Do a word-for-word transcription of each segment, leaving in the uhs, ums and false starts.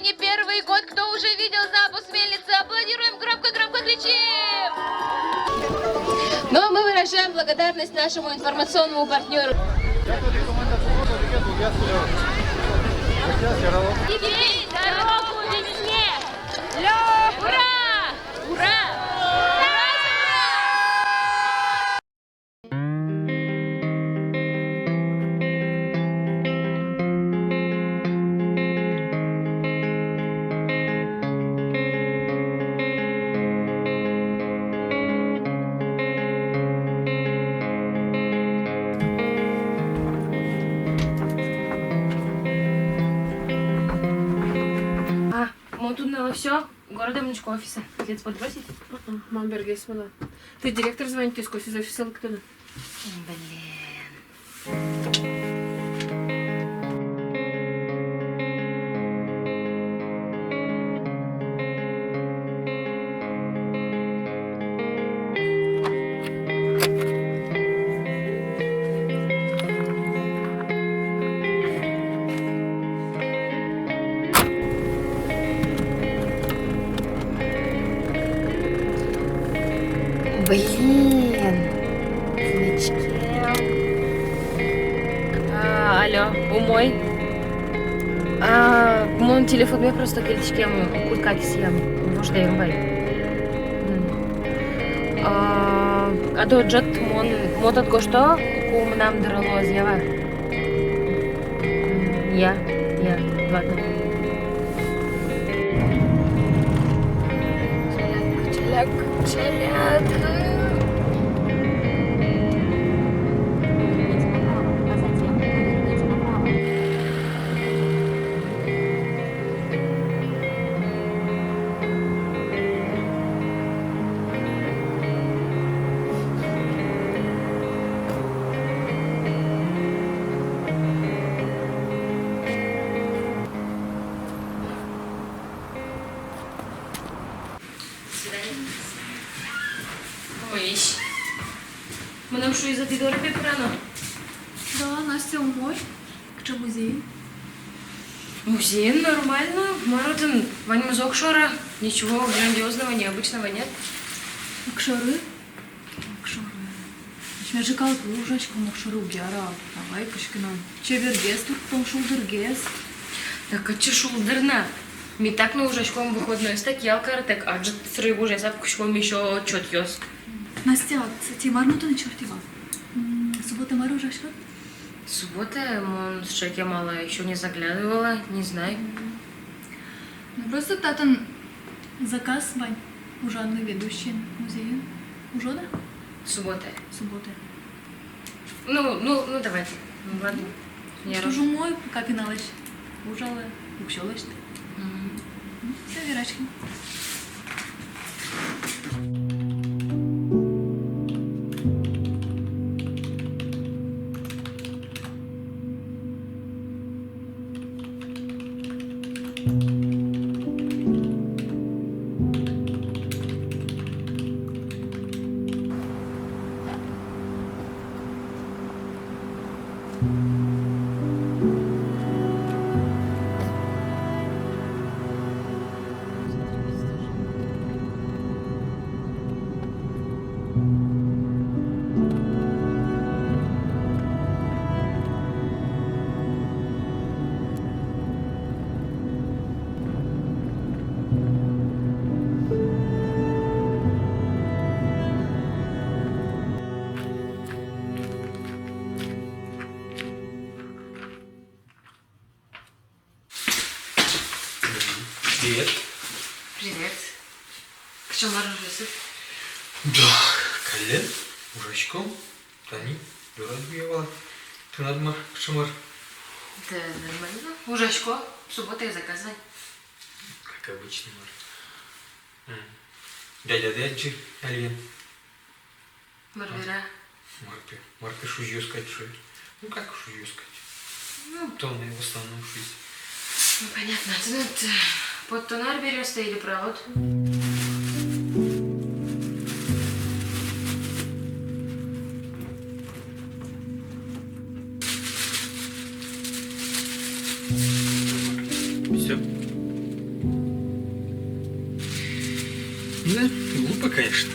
И первый год, кто уже видел запуск мельницы, аплодируем громко-громко, кричим! Ну а мы выражаем благодарность нашему информационному партнёру. День дорогу весне! Ура! Ура! А, мон туннэ всё. Городэ мынӥсько офисэ. Отец подбросить? Мгм. Мон бергес мыно. Тӥ директор звонить кариськоз, из офиса лыктоно. Блин. Блин. Кылӥськем. А, алло, умой. А, мон телефонме просто кельтӥськем, куртка кисыям. Вождэм вай. М. А, а то ӝыт мон, мон тод гожто, ку мынам дыре луоз, ява. М, я, я, ладно. Чаляк, чаляк, чаляк. Ой. Мыным шуизы, тӥ доры пе пырано. Да, Настя, умой. Кыӵе музей? Музей нормально. Мар отын, ваньмыз огшоры. Ничего грандиозного, необычного нет. Огшоры? Огшоры. Асьмеджык калык ужаськом, огшоры уг яра. Давай кыӵе ке но чебергес турттом, шулдыргес. Да кыӵе шулдыр на. Ми так но ужаськом выходной, так ял карытэк, а ӝыт срыв ужаса пукиськом, ещё отчётъёс. Настя, а тӥ мар но туннэ чортэ вал? М, суббота мар ужаськод? Суббота мон сыӵе кемалась ещё не заглядывала, не знаю. Мгм. Ну, просто татын заказ вань ужаны ведущий музеен. Ужод-а? Суббота. Суббота. Ну, ну, ну, давайте. Ну, ладно. Мгм. Я тоже рад. Умой, пока пиналэсь ужалэ, уксёлэсь. Мгм. Мгм. Всё, вераськом. Привет. Привет. Кыӵе мар ужаськод? Да, каллен ужаськом. Тани дорад уг яра вал. Тынад ма, кыӵе мар? Да, нормально. Ужасько, субботае заказ вань. Как обычно, мар. М. Дядяд адӟи али-а? Мар вера? Мар пе, мар пе шузиос кадь шуэ. Ну как шузиос кадь? Ну, тон в основном шуиз. Ну, понятно. Тыныд, э, поттон арбериосты или провод? Всё. Да, глупо, конечно.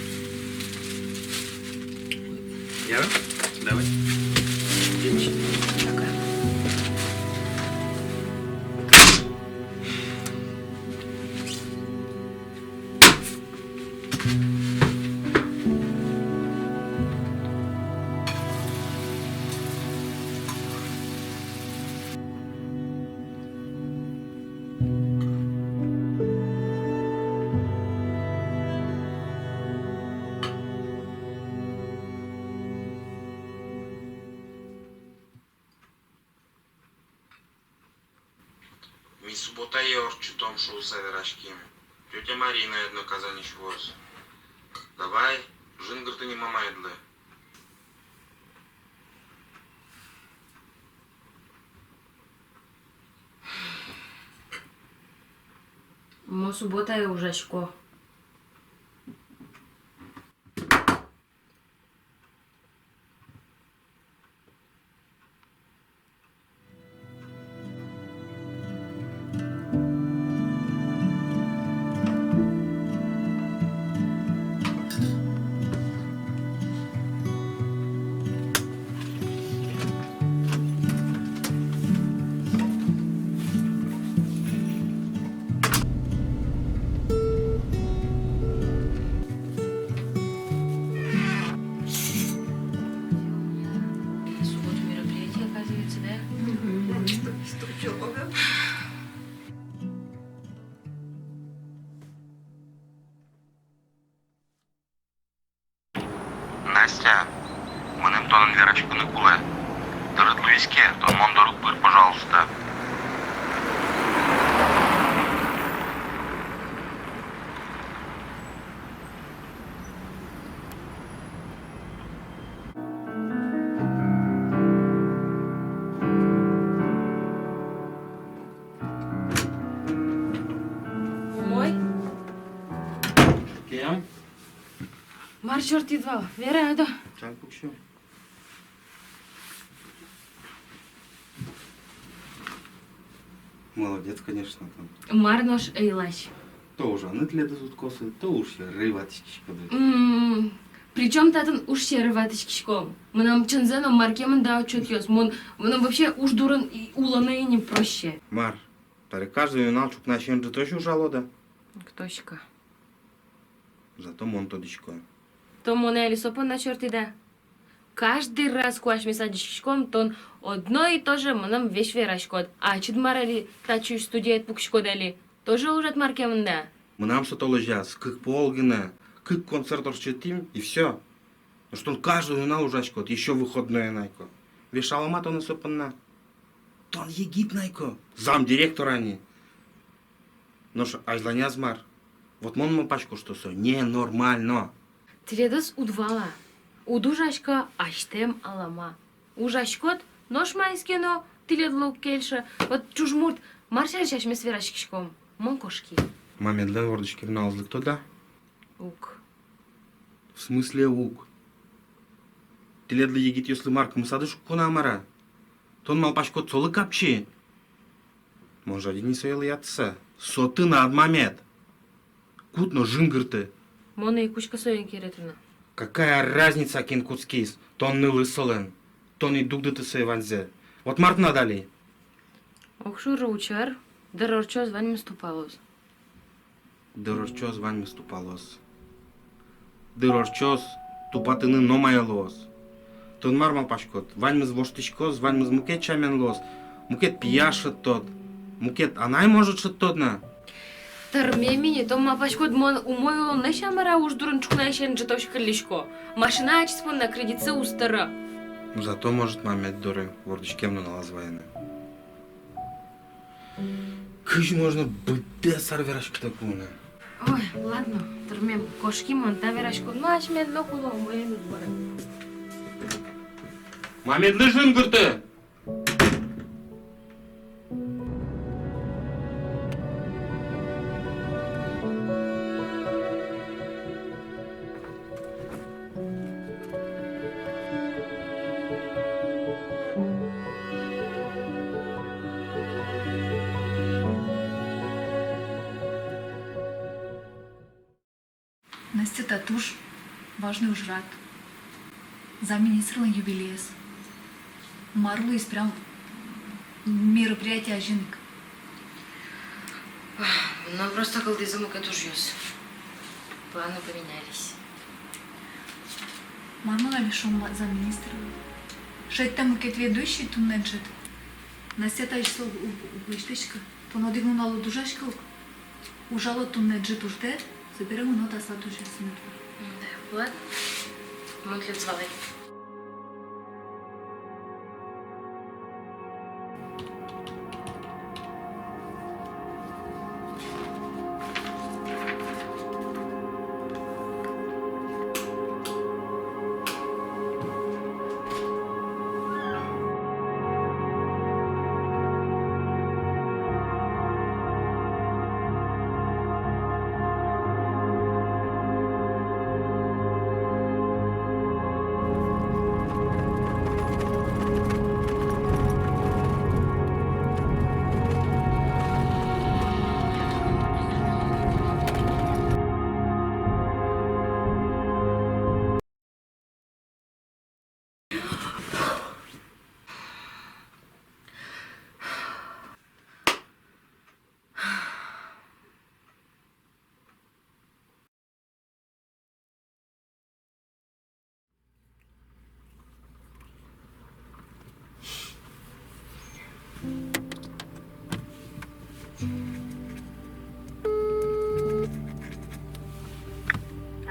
Я? Давай. Пока. Ми субботае ортчытом шуыса вераським. Тётя Марина одно Казаньысь вуоз. Давай, жингырты ни мамаедлы. Мон субботае ужасько. Субботу мероприятие, оказывается, да? Мгм. Настя, мыным тонэн вераськыны кулэ. Дырыд луиз ке, тон мон доры пыр, пожалуйста. Умой? Кем? Мар чёрт идвал? Вера, айда. Чай пуксё. Молодец, конечно, там. Мар нош ӧй лась? То ужаны тӥледыз уд косы, то уж сьӧры ватӥськиськоды. М, при чём татын уж сьӧры ватӥськиськом? Мынам чынзэ но мар ке мында отчётъёс. Мон, мыным вообще уж дурын и улыны ини проще. Мар, табере каждый нунал ӵукнаысен ӝытозь ужалод-а? Кто ська? Зато мон тодӥсько. Тон монэ али со понна чортӥд-а? Каждый раз, ку асьмеос адӟиськиськом, тон одно и то же мыным весь вераськод. А ачид мар али татчыозь студиед пукиськод али? Тоже ужад мар ке мында? Мынам со толэзяз кык пол гинэ, кык концерт ортчытӥм, и всё. Нош тон каждый нунал ужаськод, ещё выходноен ай ке. Вешало-а тонэ со понна? Тон егит на ай ке, замдиректор ини. Нош азьланяз мар? Вот мон малпасько, что со ненормально. Тӥледыз уд вала, уд ужаськы асьтэм алама. Ужаськод, нош маиз ке но тӥледлы уг кельшы. Вот чужмурт, мар сярысь асьмеос вераськиськом? Мон кошки. Мамедлэн вордӥськем нуналыз лыктод-а? Уг. В смысле уг? Тӥледлы, егитъёслы, мар, кымы садысь уг куна, мар-а? Тон малпаськод, солы капчи? Мон жадьы ни соелы ятыса. Со тынад мамед. Кут но жингырты. Мон ӧй кутскы соин керетыны. Какая разница, кин кутскиз? Тон нылыз солэн. Тон ик дугдыты сое ваньзэ. Вот мар тынад али? Огшоры учыр, дыр ортчоз, ваньмыз тупалоз. Дыр ортчоз, ваньмыз тупалоз. Дыр ортчоз, тупатыны номыр ӧй луоз. Тон мар малпаськод, ваньмыз воштӥськоз, ваньмыз мукет сямен луоз, мукет пияш шедьтод, мукет анай, может, шедьтод на? Тырмем ини, тон малпаськод, мон умой улонлэсь-а, мар-а, уж дурын ӵукнаысен ӝытозь кыллисько. Машина ачиз понна кредитсэ уз тыры. Зато, может, мамед доры вордӥськем нуналаз вайыны. Кызьы можно быдэс ар вераськытэк улыны? Ой, ладно, тырмем, кошки, мон та вераськон но асьмелэн но кулэ, умоен уд быры. Мамедлы жингырты! Настя, та туж важный ужрад. Замминистрлэн юбилеез. Мар луиз, прям мероприятие азьын ик? Ну, просто кылдӥзы мукет ужъёс. Планы поменялись. Мар мон али шуом ма-, замминистрлы? Шедьтэ мукет ведущий туннэ ӝыт. Настя, тазьы со у-, у-, уг лэсьтӥськы. Тон одӥг нунал уд ужаськы ук. Ужалод туннэ ӝыт уждэ, собере мынод аслад ужъёсыд. М, да, ладно. Мон тӥледыз валай.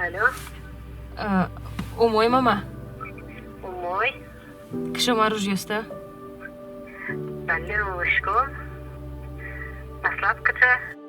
Алло. Э, умой, мама? Умой. Кыӵе мар ужъёсты? Тани улӥсько. Аслад кыӵе?